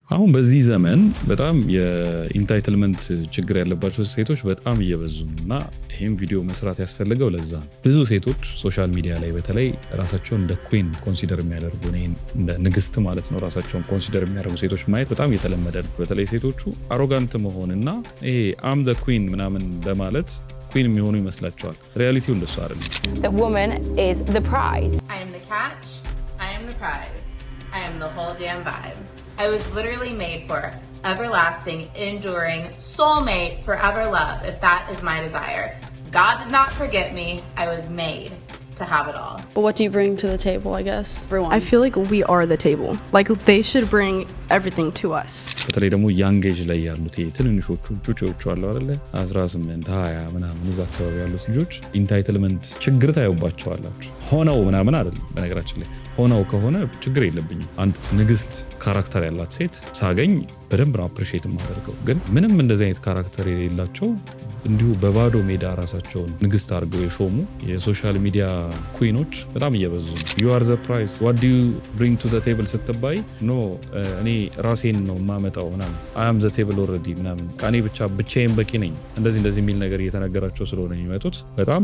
አሁን በዚህ ዘመን በጣም የ entitlement ችግር ያለባቸው ሴቶች በጣም እየበዙ ነው እና ይህም ቪዲዮ መስራት ያስፈልገው ለዛ ነው። ብዙ ሴቶች social media ላይ በተለይ ራሳቸውን እንደ queen consider የሚያደርጉ፣ እንደ ንግስት ማለት ነው፣ ራሳቸውን consider የሚያደርጉ ሴቶች ማየት በጣም እየተለመደ ነው። በተለይ ሴቶቹ arrogant መሆንና ይሄ "I'm the queen" ምናምን በማለት queen የሚሆኑ ይመስላቸዋል። Reality ው እንደሱ አይደለም። The woman is the prize. I am the catch. I am the prize. I am the whole damn vibe. I was literally made for everlasting, enduring, soulmate, forever love, if that is my desire. God did not forget me. I was made to have it all. But what do you bring to the table, I guess? Everyone. I feel like we are the table. Like, they should bring everything to us. በተለይ ደግሞ young age ላይ ያሉት ይሄ ትንንሾቹ ጩጬዎቹ አሉ አይደለ፣ 18 20 ምናምን እዛ አካባቢ ያሉት ልጆች entitlement ችግር ታዩባቸዋላችሁ። ሆነው ምናምን አይደለም። በነገራችን ላይ ሆነው ከሆነ ችግር የለብኝም። አንድ ንግስት character ያላት ሴት ሳገኝ በደንብ ነው appreciate የማደርገው። ግን ምንም እንደዚህ አይነት character የሌላቸው፣ እንዲሁ በባዶ ሜዳ ራሳቸውን ንግስት አድርገው የሾሙ የ social media queen ኦች በጣም እየበዙ ነው። "You are the prize, what do you bring to the table?" ስትባይ "No፣ እኔ ራሴን ነው የማመጣው" ምናምን፣ "I am the table already" ምናምን፣ እኔ ብቻ ብቻዬን በቂ ነኝ፣ እንደዚህ እንደዚህ የሚል ነገር እየተነገራቸው ስለሆነ የሚመጡት በጣም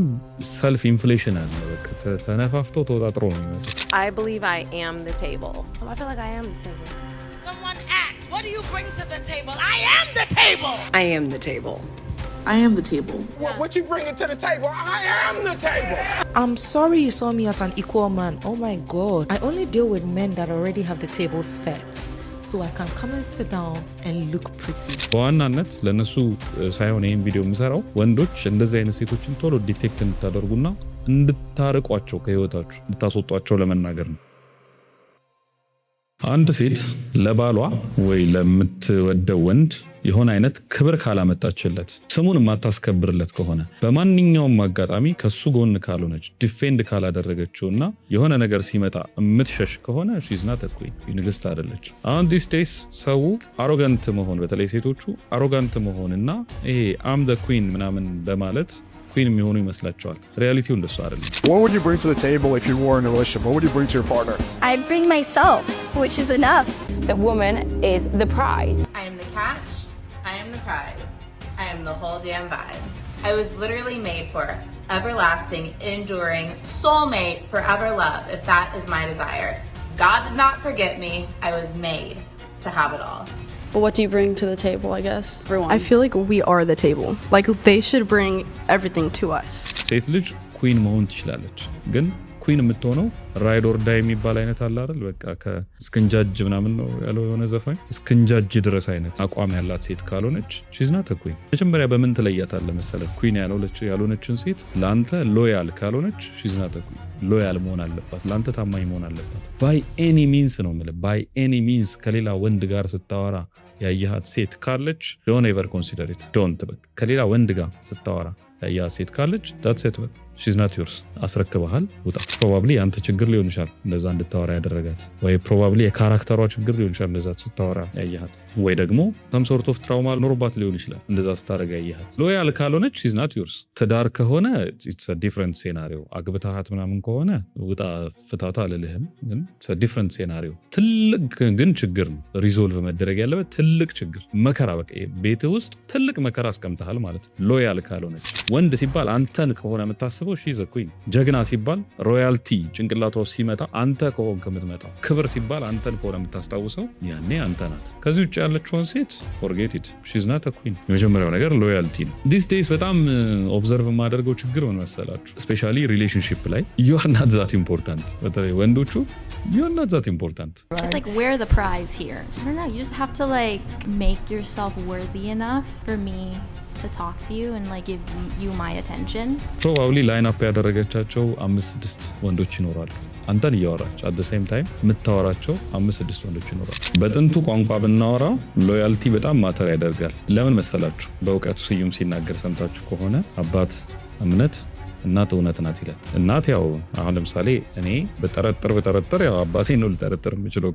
self inflation አለ። በቃ ተነፋፍተው ተወጣጥሮ ነው የሚመጡት። I believe I am the table. I feel like I am the table. Someone asks, "What do you bring to the table?" I am the table. I am the table. I am the table. What you bringing to the table? I am the table. I'm sorry you saw me as an equal man. Oh my God. I only deal with men that already have the table set, so I can come and sit down and look pretty. በዋናነት ለእነሱ ሳይሆን ይህን ቪዲዮ የምሰራው ወንዶች እንደዚህ አይነት ሴቶችን ቶሎ detect እንድታደርጉና እንድታርቋቸው፣ ከህይወታችሁ እንድታስወጧቸው ለመናገር ነው። አንድ ሴት ለባሏ ወይ ለምትወደው ወንድ የሆነ አይነት ክብር ካላመጣችለት፣ ስሙን የማታስከብርለት ከሆነ፣ በማንኛውም አጋጣሚ ከሱ ጎን ካልሆነች፣ defend ካላደረገችው እና የሆነ ነገር ሲመጣ የምትሸሽ ከሆነ she's not a queen፣ ንግስት አይደለች። አሁን these days ሰው arrogant መሆን፣ በተለይ ሴቶቹ arrogant መሆን እና ይሄ "I'm the queen" ምናምን በማለት queen የሚሆኑ ይመስላቸዋል። Reality ው እንደሱ አይደለም። What would you bring to the table if you were in a relationship? What would you bring to your partner? I'd bring myself, which is enough. The woman is the prize. I am the catch. I am the prize. I am the whole damn vibe. I was literally made for everlasting, enduring, soulmate, forever love, if that is my desire. God did not forget me. I was made to have it all. But what do you bring to the table, I guess? Everyone. I feel like we are the table. Like, they should bring everything to us. ሴት ልጅ queen መሆን ትችላለች፣ ግን queen የምትሆነው ride or die የሚባል አይነት አለ አይደል? በቃ ከእስክንጃጅ ምናምን ነው ያለው የሆነ ዘፋኝ፣ እስክንጃጅ ድረስ አይነት አቋም ያላት ሴት ካልሆነች she's not a queen። መጀመሪያ በምን ትለያታለህ መሰለህ? Queen ያልሆነችን ሴት ለአንተ loyal ካልሆነች she's not a queen። Loyal መሆን አለባት፣ ለአንተ ታማኝ መሆን አለባት። By any means ነው የምልህ። By any means ከሌላ ወንድ ጋር ስታወራ ያየሃት ሴት ካለች don't ever consider it, don't። በቃ ከሌላ ወንድ ጋር ስታወራ ያየሃት ሴት ካለች that's it፣ በቃ she's not yours። አስረክበሃል፣ ውጣ። Probably የአንተ ችግር ሊሆን ይችላል እንደዛ እንድታወራ ያደረጋት፣ ወይ probably የ character ሯ ችግር ሊሆን ይችላል እንደዛ ስታወራ ያየሃት፣ ወይ ደግሞ some sort of trauma ኖሮባት ሊሆን ይችላል እንደዛ ስታደርግ ያየሃት። Loyal ካልሆነች she's not yours። ትዳር ከሆነ it's a different scenario። አግብተሃት ምናምን ከሆነ ውጣ ፍታታ አልልህም፣ ግን different scenario። ትልቅ ግን ችግር ነው፣ resolve መደረግ ያለበት ትልቅ ችግር መከራ። በቃ ቤትህ ውስጥ ትልቅ መከራ አስቀምጠሃል ማለት ነው። Loyal ካልሆነች፣ ወንድ ሲባል አንተን ከሆነ የምታስበው she's a queen። ጀግና ሲባል royalty ጭንቅላቷ ውስጥ ሲመጣ አንተ ከሆንክ የምትመጣው፣ ክብር ሲባል አንተን ከሆነ የምታስታውሰው ያኔ አንተ ናት። ከዚህ ውጭ ያለችውን ሴት forget it, she's not a queen። የመጀመሪያው ነገር loyalty ነው። These days በጣም observe የማደርገው ችግር ምን መሰላችሁ? Especially relationship ላይ you are not that important። በተለይ ወንዶቹ you are not that important። It's like we're the prize here. I don't know. You just have to, like, make yourself worthy enough for me to talk to you and, like, give you my attention. Probably line up ያደረገቻቸው አምስት ስድስት ወንዶች ይኖራሉ። አንተን እያወራች at the same time የምታወራቸው አምስት ስድስት ወንዶች ይኖራሉ። በጥንቱ ቋንቋ ብናወራ loyalty በጣም matter ያደርጋል። ለምን መሰላችሁ? በእውቀቱ ስዩም ሲናገር ሰምታችሁ ከሆነ አባት እምነት፣ እናት እውነት ናት ይላል። እናት ያው አሁን ለምሳሌ እኔ ብጠረጥር ብጠረጥር ያው አባቴ ነው ልጠረጥር የምችለው።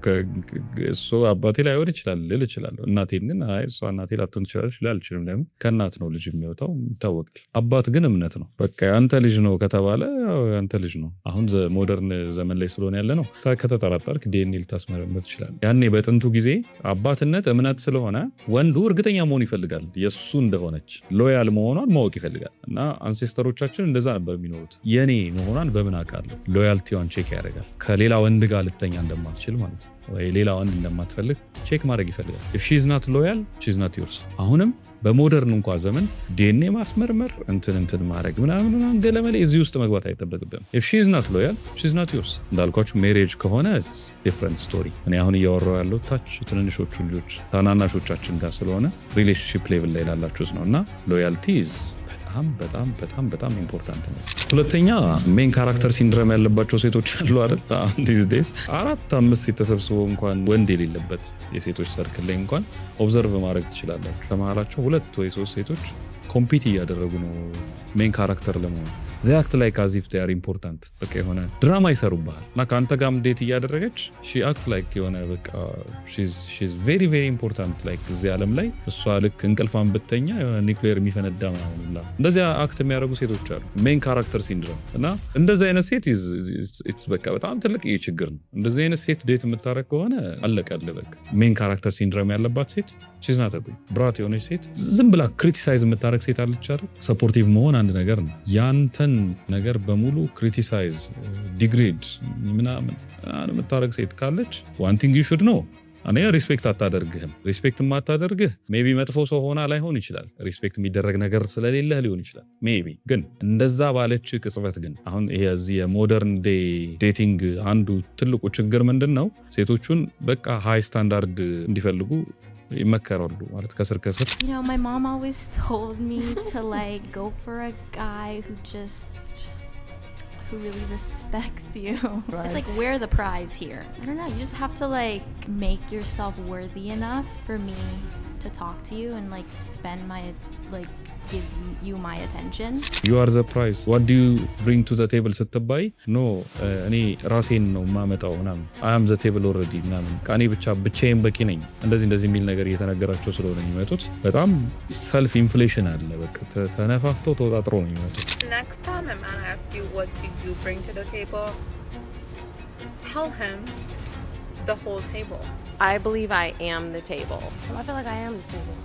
እሱ አባቴ ላይሆን ይችላል ልል እችላለሁ። እናቴን ግን አይ እሷ እናቴ ላትሆን ትችላለች ልል አልችልም። ለምን? ከእናት ነው ልጅ የሚወጣው፣ ይታወቃል። አባት ግን እምነት ነው። በቃ ያንተ ልጅ ነው ከተባለ ያው ያንተ ልጅ ነው። አሁን modern ዘመን ላይ ስለሆነ ያለ ነው። ከተጠራጠርክ ዲኤንኤ ልታስመረምር ትችላለህ። ያኔ በጥንቱ ጊዜ አባትነት እምነት ስለሆነ ወንዱ እርግጠኛ መሆን ይፈልጋል፣ የእሱ እንደሆነች፣ loyal መሆኗን ማወቅ ይፈልጋል። እና ancestor ኦቻችን እንደዛ ነበር የሚኖሩት። የኔ መሆኗን በምን አውቃለሁ? Loyalty ዋን check ያደርጋል። ከሌላ ወንድ ጋር ልተኛ እንደማትችል ማለት ነው፣ ወይ ሌላ ወንድ እንደማትፈልግ check ማድረግ ይፈልጋል። If she's not loyal, she's not yours። አሁንም በ modern እንኳ ዘመን ዲኤንኤ ማስመርመር፣ እንትን እንትን ማድረግ ምናምን ምናምን ገለመሌ እዚህ ውስጥ መግባት አይጠበቅብም። If she's not loyal, she's not yours። እንዳልኳችሁ marriage ከሆነ different story። እኔ አሁን እያወራሁ ያለው ታች ትንንሾቹ ልጆች ታናናሾቻችን ጋር ስለሆነ relationship level ላይ ላላችሁት ነው። እና loyalty is በጣም በጣም በጣም በጣም important ነው። ሁለተኛ main character syndrome ያለባቸው ሴቶች አሉ አይደል? These days አራት አምስት ሴት ተሰብስቦ እንኳን ወንድ የሌለበት የሴቶች circle ላይ እንኳን observe ማድረግ ትችላላችሁ። ከመሀላቸው ሁለት ወይ ሶስት ሴቶች compete እያደረጉ ነው main character ለመሆን። They act like as if they are important። በቃ የሆነ ድራማ ይሰሩብሃል እና ከአንተ ጋርም date እያደረገች she act like የሆነ በቃ she's very very important፣ like እዚህ ዓለም ላይ እሷ ልክ እንቅልፏን ብተኛ የሆነ ኒውክሌር የሚፈነዳ ምናምን ሁላ እንደዚያ act የሚያደርጉ ሴቶች አሉ። Main character syndrome። እና እንደዚህ አይነት ሴት በቃ በጣም ትልቅ ችግር ነው። እንደዚህ አይነት ሴት date የምታደርግ ከሆነ አለቀልህ። በቃ main character syndrome ያለባት ሴት she's not a queen። Brat የሆነች ሴት፣ ዝም ብላ criticize የምታደርግ ሴት አለች አይደል? Supportive መሆን አንድ ነገር ነው። ያንተን ነገር በሙሉ criticize፣ degrade ምናምን የምታደርግ ሴት ካለች one thing you should know፣ አንደኛ respect አታደርግህም። Respect የማታደርግህ maybe መጥፎ ሰው ሆና ላይሆን ይችላል። Respect የሚደረግ ነገር ስለሌለህ ሊሆን ይችላል። Maybe ግን እንደዛ ባለች ቅጽበት ግን አሁን ይሄ እዚህ የ modern day dating አንዱ ትልቁ ችግር ምንድን ነው? ሴቶቹን በቃ high standard እንዲፈልጉ ይመከራሉ ማለት ከስር ከስር። My mom always told me to like go for a guy who really respects you. It's like we're the prize here. I don't know, you just have to like make yourself worthy enough for me to talk to you and like spend my like give you my attention. "You are the prize, what do you bring to the table?" ስትባይ "No, እኔ ራሴን ነው የማመጣው" ምናምን፣ "I am the table already" ምናምን፣ እኔ ብቻ ብቻዬን በቂ ነኝ፣ እንደዚህ እንደዚህ የሚል ነገር እየተነገራቸው ስለሆነ የሚመጡት በጣም self inflation አለ። በቃ ተነፋፍተው ተወጣጥሮ ነው የሚመጡት። Next time a man asks you, "What do you bring to the table?" tell him the whole table. I believe I am the table. I feel like I am the table.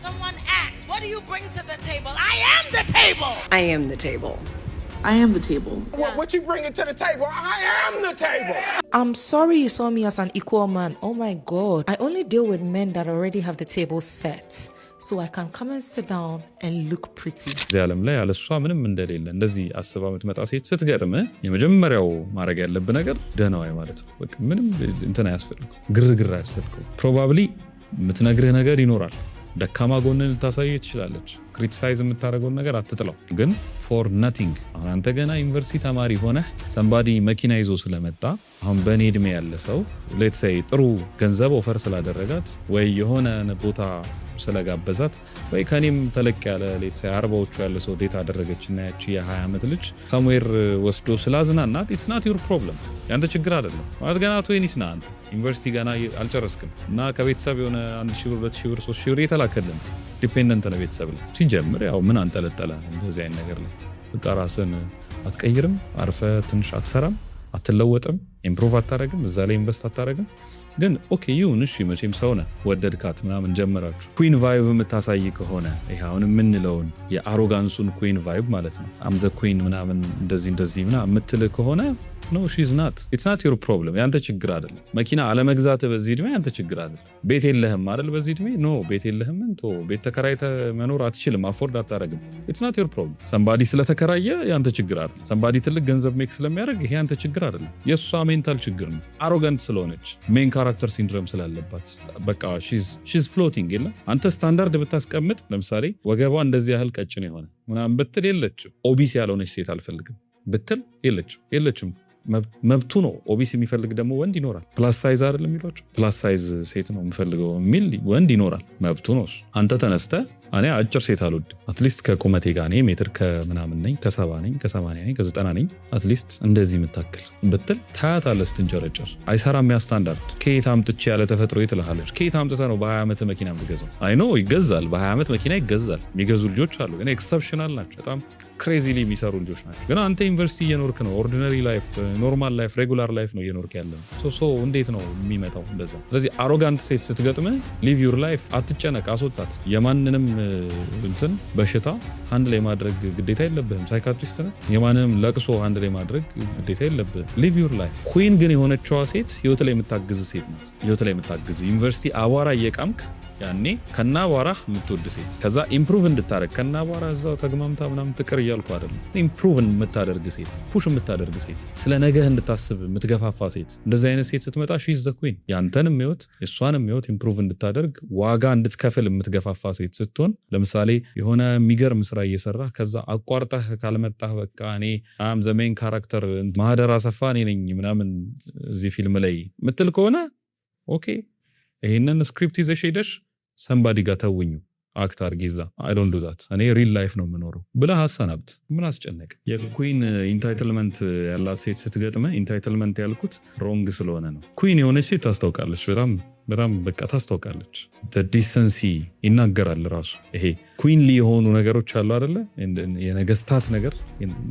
Someone asks, "What do you bring to the table?" I am the table. I am the table. I am the table. What you bringing to the table? I am the table. I'm sorry you saw me as an equal man. Oh my God. I only deal with men that already have the table set so I can come and sit down and look pretty. እዚህ ዓለም ላይ ያለሷ ምንም እንደሌለ እንደዚህ አስባ የምትመጣ ሴት ስትገጥም የመጀመሪያው ማድረግ ያለብህ ነገር ደህና ዋይ ማለት ነው። በቃ ምንም እንትን አያስፈልገው፣ ግርግር አያስፈልገው። Probably የምትነግርህ ነገር ይኖራል። ደካማ ጎንን ልታሳይ ትችላለች። Criticize የምታደርገውን ነገር አትጥለው፣ ግን for nothing። አሁን አንተ ገና ዩኒቨርሲቲ ተማሪ ሆነህ somebody መኪና ይዞ ስለመጣ፣ አሁን በእኔ እድሜ ያለ ሰው let's say ጥሩ ገንዘብ offer ስላደረጋት ወይ የሆነ ቦታ ስለጋበዛት ወይ ከኔም ተለቅ ያለ let's say 40ዎቹ ያለ ሰው date አደረገች እና ያቺ የ20 ዓመት ልጅ somewhere ወስዶ ስላዝናናት it's not your problem፣ ያንተ ችግር አይደለም። ማለት ገና twenties ነህ አንተ፣ ዩኒቨርሲቲ ገና አልጨረስክም እና ከቤተሰብ የሆነ 1000 ብር፣ 2000 ብር፣ 3000 ብር የተላከልን dependent ነው ቤተሰብ ላይ። ሲጀምር ያው ምን አንጠለጠለ እንደዚህ አይነት ነገር ላይ? በቃ ራስን አትቀይርም፣ አርፈህ ትንሽ አትሰራም፣ አትለወጥም፣ improve አታረግም፣ እዛ ላይ invest አታረግም። ግን okay ይሁን እሺ፣ መቼም ሰው ነህ፣ ወደድካት ምናምን ጀመራችሁ። Queen vibe የምታሳይ ከሆነ፣ ይሄ አሁን የምንለውን የ arrogance ኡን queen vibe ማለት ነው፣ "I'm the queen" ምናምን እንደዚህ እንደዚህ ምናምን የምትል ከሆነ no, she's not, it's not your problem፣ ያንተ ችግር አይደለም። መኪና አለመግዛት በዚህ እድሜ ያንተ ችግር አይደለም። ቤት የለህም አይደል? በዚህ እድሜ no ቤት የለህም፣ እንቶ ቤት ተከራይተህ መኖር አትችልም፣ afford አታረግም። It's not your problem። Somebody ስለተከራየ ያንተ ችግር አይደለም። Somebody ትልቅ ገንዘብ make ስለሚያደርግ ይሄ ያንተ ችግር አይደለም። የእሷ mental ችግር ነው። Arrogant ስለሆነች፣ main character syndrome ስላለባት በቃ she's floating የለም። አንተ ስታንዳርድ ብታስቀምጥ፣ ለምሳሌ ወገቧ እንደዚህ ያህል ቀጭን የሆነ ምናምን ብትል የለችም። Obese ያልሆነች ሴት አልፈልግም ብትል የለችም፣ የለችም። መብቱ ነው። Obese የሚፈልግ ደግሞ ወንድ ይኖራል። Plus size አይደለም የሚሏቸው፣ plus size ሴት ነው የምፈልገው የሚል ወንድ ይኖራል። መብቱ ነው እሱ። አንተ ተነስተህ እኔ አጭር ሴት አልወድም። At least ከቁመቴ ጋር፣ እኔ ሜትር ከምናምን ነኝ፣ ከ70 ነኝ፣ ከ80 ነኝ፣ ከ90 ነኝ። At least እንደዚህ የምታክል ብትል ታያታለህ ስትንጨረጨር። አይሰራም ያ ስታንዳርድ። ከየት አምጥቼ ያለ ተፈጥሮ ትልሃለች። ከየት አምጥተህ ነው በ20 ዓመት መኪና የምትገዛው? I know ይገዛል፣ በ20 ዓመት መኪና ይገዛል። የሚገዙ ልጆች አሉ፣ ግን exceptional ናቸው። በጣም crazily የሚሰሩ ልጆች ናቸው። ግን አንተ ዩኒቨርሲቲ እየኖርክ ነው። Ordinary life፣ normal life፣ regular life ነው እየኖርክ ያለ ነው። So እንዴት ነው የሚመጣው እንደዛ? ስለዚህ arrogant ሴት ስትገጥም live your life፣ አትጨነቅ፣ አስወጣት። የማንንም እንትን በሽታ handle የማድረግ ግዴታ የለብህም። Psychiatrist ነህ። የማንንም ለቅሶ handle የማድረግ ግዴታ የለብህም። Live your life። Queen ግን የሆነችዋ ሴት ህይወት ላይ የምታግዝ ሴት ናት። ህይወት ላይ የምታግዝ፣ ዩኒቨርሲቲ አቧራ እየቃምክ ያኔ ከና አቧራ የምትወድ ሴት፣ ከዛ improve እንድታደርግ፣ ከና አቧራ እዛው ተግማምታ ምናምን ትቅር እያልኩ አይደለም። Improve የምታደርግ ሴት፣ push የምታደርግ ሴት፣ ስለ ነገህ እንድታስብ የምትገፋፋ ሴት፣ እንደዚህ አይነት ሴት ስትመጣ she's the queen። ያንተንም ህይወት የእሷንም ህይወት improve እንድታደርግ ዋጋ እንድትከፍል የምትገፋፋ ሴት ስትሆን፣ ለምሳሌ የሆነ የሚገርም ስራ እየሰራ ከዛ አቋርጠህ ካልመጣህ በቃ እኔ I'm the main character፣ ማህደር አሰፋ እኔ ነኝ ምናምን እዚህ ፊልም ላይ ምትል ከሆነ፣ okay ይህንን script ይዘሽ ሄደሽ somebody ጋር ተውኙ፣ act አርጊ እዛ፣ I don't do that፣ እኔ real life ነው የምኖረው ብለህ አሰናብት። ምን አስጨነቅ? የ queen entitlement ያላት ሴት ስትገጥመ፣ entitlement ያልኩት wrong ስለሆነ ነው። Queen የሆነች ሴት ታስታውቃለች። በጣም በጣም በቃ ታስታውቃለች። Decency ይናገራል ራሱ። ይሄ queenly የሆኑ ነገሮች አሉ አደለ? የነገስታት ነገር፣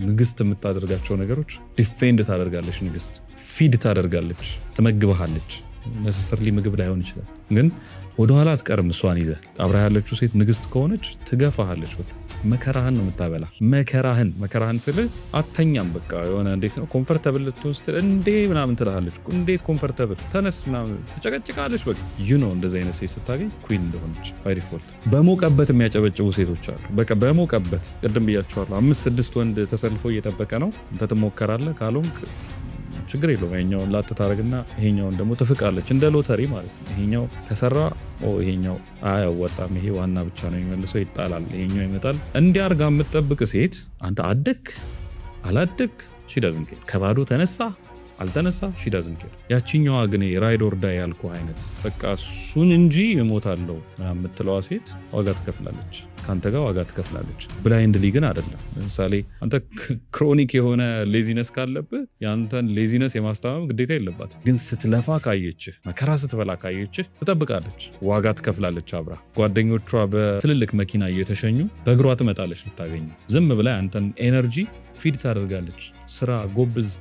ንግስት የምታደርጋቸው ነገሮች፣ defend ታደርጋለች። ንግስት feed ታደርጋለች፣ ትመግብሃለች። Necessarily ምግብ ላይሆን ይችላል፣ ግን ወደኋላ አትቀርም። እሷን ይዘህ አብራ ያለችው ሴት ንግስት ከሆነች ትገፋሃለች። በቃ መከራህን ነው የምታበላ። መከራህን፣ መከራህን ስልህ አተኛም። በቃ የሆነ እንዴት ነው comfortable ልትሆን ስትል እንዴ ምናምን ትልሃለች። እንዴት comfortable፣ ተነስ ምናምን ትጨቀጭቃለች። በቃ እንደዚህ አይነት ሴት ስታገኝ queen እንደሆነች by default። በሞቀበት የሚያጨበጭቡ ሴቶች አሉ። በቃ በሞቀበት፣ ቅድም ብያቸዋለሁ። አምስት ስድስት ወንድ ተሰልፎ እየጠበቀ ነው። አንተ ትሞከራለህ፣ ካልሆንክ ችግር የለውም። ይሄኛውን ላጥ ታደርግና ይሄኛውን ደግሞ ትፍቃለች፣ እንደ ሎተሪ ማለት ነው። ይሄኛው ከሰራ ይሄኛው አያወጣም፣ ይሄ ዋና ብቻ ነው የሚመልሰው፣ ይጣላል፣ ይሄኛው ይመጣል። እንዲህ አድርጋ የምትጠብቅ ሴት አንተ አደግ አላደግ she doesn't care፣ ከባዶ ተነሳ አልተነሳ she doesn't care። ያቺኛዋ ግን ride or die ያልኩ አይነት፣ በቃ እሱን እንጂ እሞታለሁ የምትለዋ ሴት ዋጋ ትከፍላለች፣ ከአንተ ጋር ዋጋ ትከፍላለች። Blindly ግን አይደለም። ለምሳሌ አንተ chronic የሆነ laziness ካለብህ የአንተን laziness የማስታመም ግዴታ የለባትም። ግን ስትለፋ ካየችህ፣ መከራ ስትበላ ካየችህ ትጠብቃለች፣ ዋጋ ትከፍላለች አብራ። ጓደኞቿ በትልልቅ መኪና እየተሸኙ በእግሯ ትመጣለች ልታገኝ። ዝም ብላ አንተን energy feed ታደርጋለች። ስራ ጎብዝ፣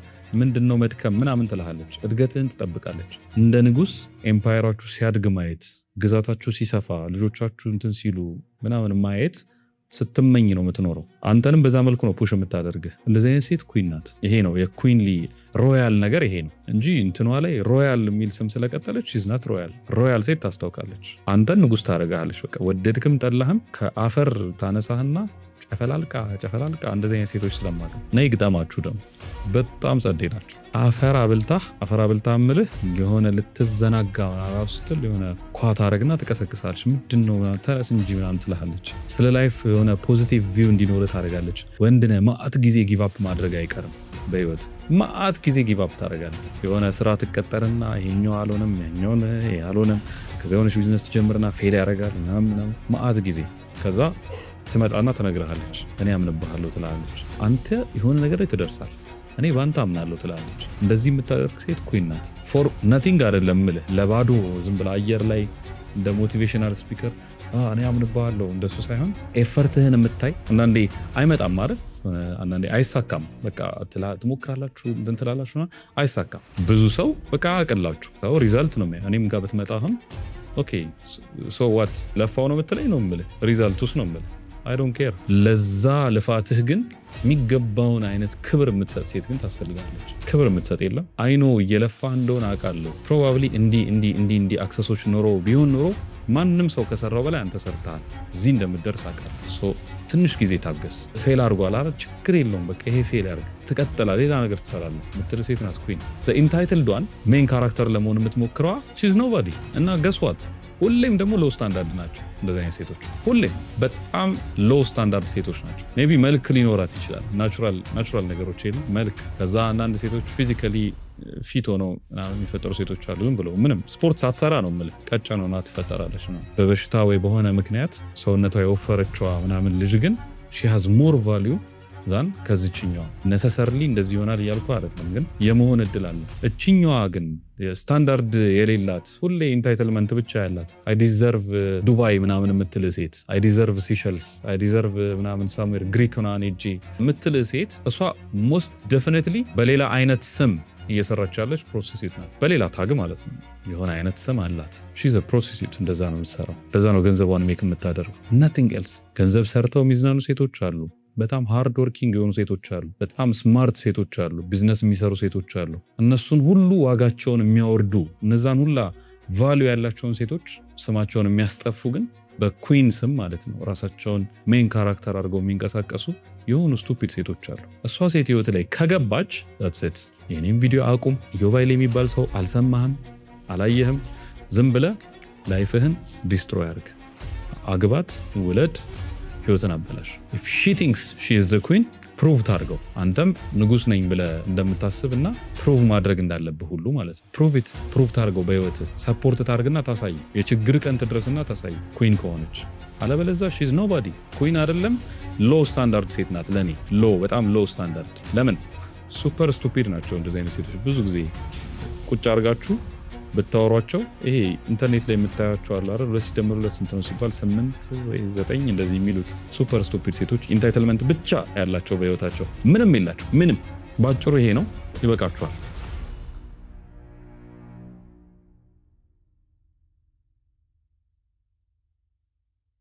ምንድን ነው መድከም ምናምን ትልሃለች። እድገትህን ትጠብቃለች። እንደ ንጉስ empire ኣችሁ ሲያድግ ማየት፣ ግዛታችሁ ሲሰፋ፣ ልጆቻችሁ እንትን ሲሉ ምናምን ማየት ስትመኝ ነው የምትኖረው። አንተንም በዛ መልኩ ነው push የምታደርግህ። እንደዚህ አይነት ሴት queen ናት። ይሄ ነው የ queenly royal ነገር፣ ይሄ ነው እንጂ እንትኗ ላይ royal የሚል ስም ስለቀጠለች she's not royal። Royal ሴት ታስታውቃለች። አንተን ንጉስ ታደርግሃለች። በቃ ወደድክም ጠላህም ከአፈር ታነሳህና ጨፈላልቃ ጨፈላልቃ። እንደዚህ አይነት ሴቶች ስለማውቅ ነይ ግጠማችሁ ደግሞ በጣም ጸዴ ናቸው። አፈር አብልታህ፣ አፈር አብልታህ ምልህ የሆነ ልትዘናጋ ራሱ ስትል የሆነ ኳት አረግና ትቀሰቅሳለች። ምንድን ነው ተነስ እንጂ ምናምን ትልሃለች። ስለ life የሆነ positive view እንዲኖር ታደርጋለች። ወንድነ ማአት ጊዜ give up ማድረግ አይቀርም፣ በህይወት ማአት ጊዜ give up ታደርጋለህ። የሆነ ስራ ትቀጠርና ይሄኛው አልሆነም፣ ያኛውን አልሆነም፣ ከዚያ የሆነች ቢዝነስ ትጀምርና fail ያደርጋል ምናምን ምናምን ማአት ጊዜ። ከዛ ትመጣና ትነግርሃለች። እኔ አምንብሃለሁ ትላለች። አንተ የሆነ ነገር ላይ ትደርሳል። እኔ በአንተ አምናለሁ ትላለች። እንደዚህ የምታደርግ ሴት queen ናት። For nothing አይደለም ምልህ፣ ለባዶ ዝም ብላ አየር ላይ እንደ motivational speaker እኔ አምንብሃለሁ እንደሱ ሳይሆን effort ህን የምታይ። አንዳንዴ አይመጣም አይደል? አንዳንዴ አይሳካም። በቃ ትሞክራላችሁ፣ እንትን ትላላችሁ፣ አይሳካም። ብዙ ሰው በቃ አቅላችሁ ሰው result ነው። እኔም ጋር ብትመጣ አሁን okay so what፣ ለፋው ነው የምትለኝ ነው የምልህ፣ result ኡስ ነው የምልህ። I don't care። ለዛ ልፋትህ ግን የሚገባውን አይነት ክብር የምትሰጥ ሴት ግን ታስፈልጋለች። ክብር የምትሰጥ የለም። I know እየለፋህ እንደሆነ አውቃለሁ። Probably እንዲህ እንዲህ እንዲህ እንዲህ access ኦች ኖሮ ቢሆን ኖሮ ማንም ሰው ከሰራው በላይ አንተ ሰርተሃል። እዚህ እንደምትደርስ አውቃለሁ። ትንሽ ጊዜ ታገስ። Fail አድርጓል አይደል? ችግር የለውም። በቃ ይሄ fail ያድርግ፣ ትቀጥላለህ፣ ሌላ ነገር ትሰራለህ የምትል ሴት ናት queen። Entitled one main character ለመሆን የምትሞክረዋ she's nobody። እና guess what? ሁሌም ደግሞ low standard ናቸው እንደዚህ አይነት ሴቶች። ሁሌም በጣም low standard ሴቶች ናቸው። Maybe መልክ ሊኖራት ይችላል፣ natural ነገሮች የለም መልክ። ከዛ አንዳንድ ሴቶች physically fit ሆነው የሚፈጠሩ ሴቶች አሉ። ዝም ብለው ምንም ስፖርት ሳትሰራ ነው የምልህ፣ ቀጭን ሆና ትፈጠራለች ነው። በበሽታ ወይ በሆነ ምክንያት ሰውነቷ የወፈረችዋ ምናምን ልጅ ግን she has more value than ከዚችኛዋ። Necessarily እንደዚህ ይሆናል እያልኩ አይደለም፣ ግን የመሆን እድል አለ። እችኛዋ ግን ስታንዳርድ የሌላት፣ ሁሌ entitlement ብቻ ያላት፣ "I deserve ዱባይ" ምናምን የምትል ሴት፣ "I deserve Seychelles፣ I deserve" ምናምን somewhere ግሪክ ምናምን ሄጄ የምትል ሴት፣ እሷ most definitely በሌላ አይነት ስም እየሰራች ያለች prostitute ናት። በሌላ tag ማለት ነው። የሆነ አይነት ስም አላት። She's a prostitute። እንደዛ ነው የምትሰራው። እንደዛ ነው ገንዘቧን make የምታደርገው። Nothing else። ገንዘብ ሰርተው የሚዝናኑ ሴቶች አሉ። በጣም hard working የሆኑ ሴቶች አሉ። በጣም smart ሴቶች አሉ። ቢዝነስ የሚሰሩ ሴቶች አሉ። እነሱን ሁሉ ዋጋቸውን የሚያወርዱ፣ እነዛን ሁላ value ያላቸውን ሴቶች ስማቸውን የሚያስጠፉ፣ ግን በ queen ስም ማለት ነው ራሳቸውን main character አድርገው የሚንቀሳቀሱ የሆኑ stupid ሴቶች አሉ። እሷ ሴት ህይወት ላይ ከገባች that's it። የኔም ቪዲዮ አቁም። ኢዮብ የሚባል ሰው አልሰማህም፣ አላየህም። ዝም ብለህ life ህን destroy አድርግ። አግባት፣ ውለድ፣ ህይወትን አበላሽ። If she thinks she is the queen፣ prove ታርገው። አንተም ንጉስ ነኝ ብለህ እንደምታስብ እና prove ማድረግ እንዳለብህ ሁሉ ማለት ነው። Prove it፣ prove ታርገው። በህይወት support ታርግና ታሳይ። የችግር ቀን ትድረስና ታሳይ queen ከሆነች። አለበለዛ she's nobody። Queen አይደለም፣ low standard ሴት ናት። ለኔ low፣ በጣም low standard። ለምን? Super stupid ናቸው እንደዚህ አይነት ሴቶች። ብዙ ጊዜ ቁጭ አድርጋችሁ ብታወሯቸው ይሄ ኢንተርኔት ላይ የምታያቸው አሉ አይደል? ሁለት ሲደመር ሁለት ስንት ነው ሲባል 8 ወይ 9 እንደዚህ የሚሉት super stupid ሴቶች፣ entitlement ብቻ ያላቸው፣ በህይወታቸው ምንም የላቸው ምንም። ባጭሩ ይሄ ነው። ይበቃችኋል።